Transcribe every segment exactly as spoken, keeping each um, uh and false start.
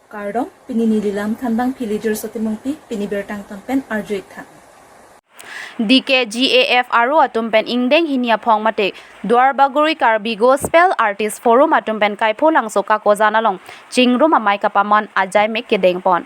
Kardom, pini neli lam thanbang Philidur Sotimungpi, pini birta angton pen arju-ik tha. D K G A F aro atum pen ingdeng hini aphong mate Duarbagori Karbi Gospel Artist Forum atum pen Kaipholangso Kakojan along chingrum amei kapaman ajaimek kedengpon.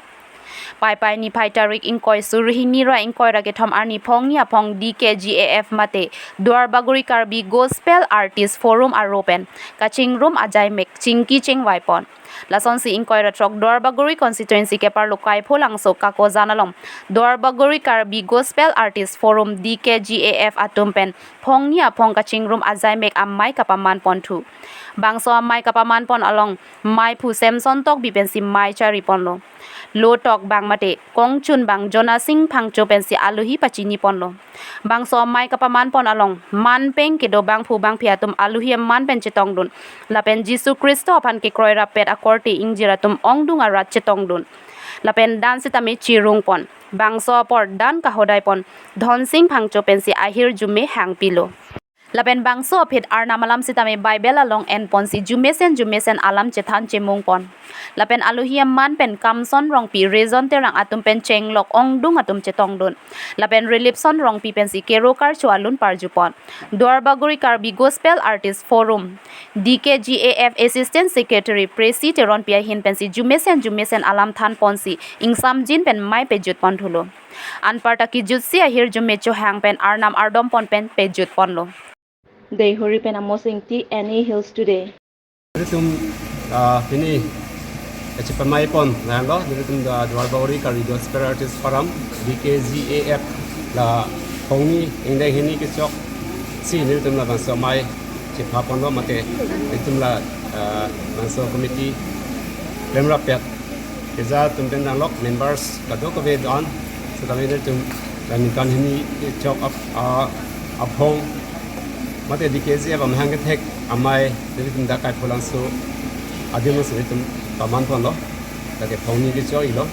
Paipai niphai tarik ingkoi suri hini ra ingkoi ra kethom arni phongni aphong D K G A F mate Duarbagori Karbi Gospel Artist Forum aro pen kachingrum ajaimek chingki chingvaipon. Lasonsi ingkoi ra throk Duarbagori constituency keparlo Kaipholangso Kakojan along Duarbagori Karbi Gospel Artist Forum D K G A F atum pen phongni aphong kachingrum ajaimek amei kapamanpon thu. Bangso amei kapamanpon along meiphu Samson Tokbi pensi mei chariponlo. Lo tok bang mate kongchun bang Jonasing Phangcho pensi aluhi pachiniponlo. Bangso amei kapamanpon along manpeng kedo bangphu bangphi atum aluhi aman pen chetongdun. Lapen Jisu Khristo aphan kekroi rappet akorte ingjir atum ongdung arat chetongdun. Lapen dan sitame chirungpon. Bangso apor dan kahodaipon Dhonsing Phangcho pensi ahirjume hangpilo. Lapen bangso aphi arnam alam sitame Bible along enponsi jumesen jumesen alam chethan chemungpon. Lapen aluhi aman pen Kamson Rongpi, Rezon Terang atum pen chenglok ongdung atum chetongdun. Lapen Relipson Rongpi pensi kero karcho alun parjupon. Duarbagori Karbi Gospel Artist Forum, D K G A F Assistant Secretary Presi Teronpi ahin pensi jumesen jumesen alam thanponsi ingsamjin pen mei pejutpon thulo. Anparta kijutsi ahirjume chohang pen arnam ardompon pen pejutponlo. Deihori pen Amos Ingti, N A Hills Today. Nelitum, ah, pini kachepamaipon nanglo, nelitum da Duarbagori Karbi Gospel Artist Forum, D K G A F, la phongni ingdeng hini kechoksi nelitum labangso amei chepaponlo mate nelitum la, ah, bangso committee lemrappet keja atum pen nanglok members kadokave do-an, setame nelitum la ningkan hini kechok ap-, ah, aphong mate D K G A F amahang kethek amei nelitum dak Kaipholangso adim lo si nelitum pamanponlo. Lake phongni kecho-iklo.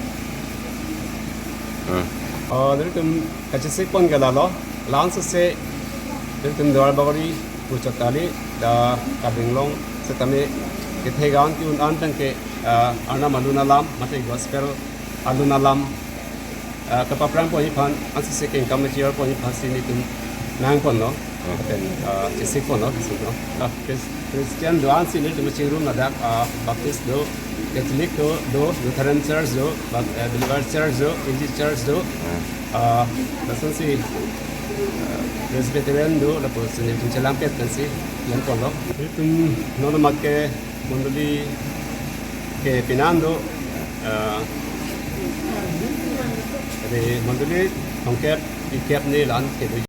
Hmm. Ah, nelitum kachesikpon ke lalo, la-an sese nelitum Duarbagori puchot kali, da Karbi Anglong setame kethek an ke-un an tangke, ah, arnam alun alam mate gospel alun alam, ah, kapaprangponji aphan, an sese kengkam kachirponji aphansi nelitum nangponlo. Hmm. Lapen, ah, chesikponlo, chesiklo. Ah, Chris-, Christian do-an si nelitum chingrum ladak, ah, Baptist do, Catholic do, do, Lutheran Church do, Bap-, eh, Believer Church do, A G Church do. Hmm. Ah, lasonsi, ah, Presbyterian do, lapusi nelitum chelangpet pensi nangponlo. Nelitum non mamat ke mondoli ke pinan do, ah, ri mondoli tongkep, phlikep ne la-an kedo.